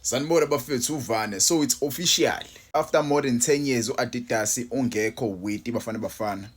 Sanibona bafethu, uvane. So it's official. After more than 10 years uAdidas ungekho with iBafana Bafana.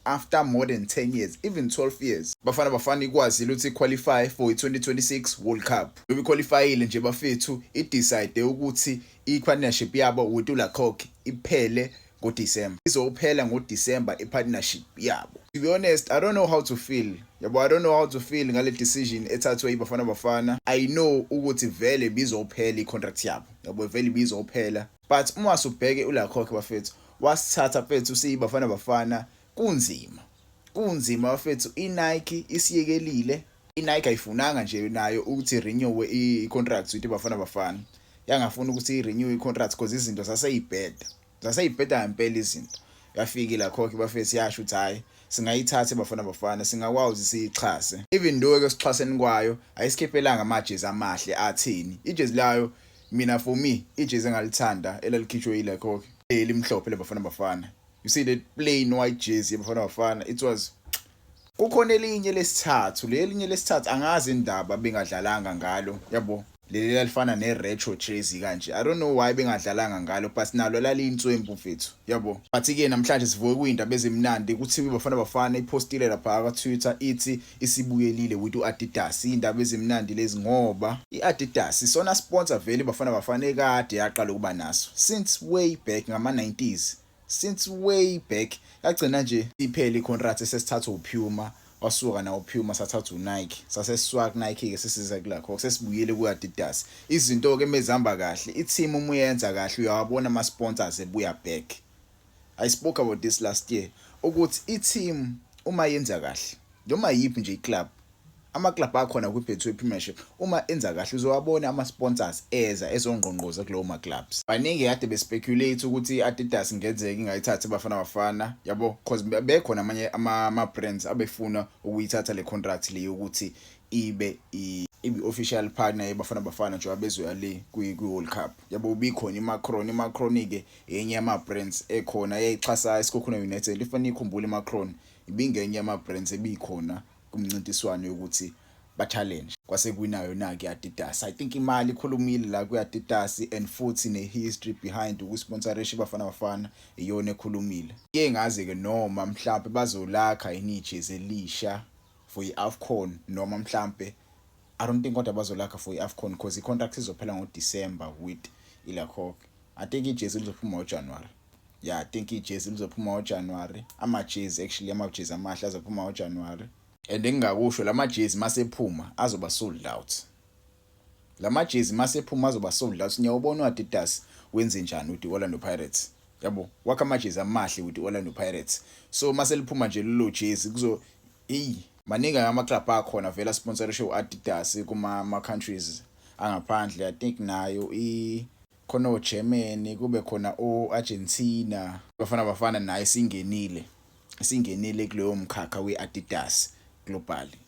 After more than 10 years, even 12 years. Bafana Bafana ikwazile ukuthi qualify for i-2026 World Cup. Ngoba iqualifyile nje bafethu, i-decide ukuthi i-partnership yabo with uLacoste iphele ngoDecember. Izophela ngoDecember i-partnership yabo. To be honest, I don't know how to feel. Yabo, I don't know how to feel ngale decision ethathwe iBafana Bafana. I know ukuthi vele bizophela i-contract yabo. Yabo, vele bizophela. But uma subheke uLacoste bafethu, wasithatha mfethu siyiBafana Bafana kunzima. Kunzima bafethu, iNike isiyekelile. iNike ayifunanga nje nayo ukuthi renew i-contract with iBafana Bafana. Yangafuna ukuthi i-renew i-contract because izinto zaseyibheda. Zaseyibheda ngempela izinto. Yafika iLacoste bafethu, yasho ukuthi hayi, singayithatha iBafana Bafana, singakwazi siyixhase. Even though ke sixhaseni kwayo ayisikhiphelanga amajezi amahle athini. Ijezi layo mina, for me, ijezi engalithanda elalikhishwe yiLacoste elimhlophe leBafana Bafana. You see that plain white jersey yeBafana Bafana, it was kukhona elinye lesithathu, lelinye lesithathu angazi indaba bengadlalanga ngalo, yabo, leli lalifana ne-retro jersey kanje. I don't know why bengadlalanga ngalo, but nalo laliyinswempu mfethu, yabo. But ke namhlanje sivuke kuyindaba ezimnandi, kuthiwa iBafana Bafana ipostile lapha ka Twitter, ithi isibuyelile with uAdidas. Indaba ezimnandi lezi ngoba iAdidas isona sponsor vele iBafana Bafana ekade yaqala ukuba naso since way back ngama 90s, since way back. Yagcina nje iphele icontract esesithathwa uPuma, wasuka nawo uPuma, sathatha uNike, sasesiswak Nike ke, sesiza kulakho, sesibuyele kuAdidas. Izinto ke mezihamba kahle, i-team uma uyenza kahle, uyawabona ama sponsors ebuya back. I spoke about this last year ukuthi i-team uma yenza kahle, noma yiphi nje i-club, ama-club akhona kwi-Betway Premiership, uma enza kahle uzowabona ama-sponsors eza ezongqongqoza kulowo ma-clubs. Baningi kade bespeculate ukuthi i-Adidas ingenzeka ingayithathi Bafana Bafana, yabo, cause bekhona amanye ama-brands abefuna ukuyithatha le contract le yokuthi ibe official partner yeBafana Bafana njengoba bezoya le kwi-World Cup, yabo. Ubikhona iMacron. iMacron ke enye yama-brands ekhona eyayixhasa iSekhukhune United. Ifanele ikhumbule, iMacron ibingenye yama-brands ebikhona kumncintiswano yokuthi ba-challenge, kwase kuwinayo na-ke i-Adidas. I think imali ikhulumile la kwi-Adidas, and futhi ne-history behind ukusponsorisha iBafana Bafana iyona ekhulumile. Ke ngazi-ke noma mhlampe bazolakha yini ijezi elisha for i-AFCON, noma mhlampe, I don't think kodwa bazolakha for i-AFCON because i-contract izophela ngoDecember with iLacoste. I think ijezi lizophuma ngoJanuary. Yeah, I think ijezi lizophuma ngoJanuary. Amajezi actually, amajezi amahle azophuma ngoJanuary. And engingakusho, lamajezi masephuma azoba sold out. Lamajezi masephuma azoba sold out. Ngiyawubona uAdidas wenze njani with iOrlando Pirates. Yabo, wakha amajezi amahle with iOrlando Pirates. So maseliphuma nje lelo jezi kuzo, ey, maningi ama club akhona vele sponsorishe uAdidas kuma ama countries angaphandle. I think nayo i khona oGermany, kube khona oArgentina. Bafana Bafana naye singenile kuleyo mkhakha weAdidas globally.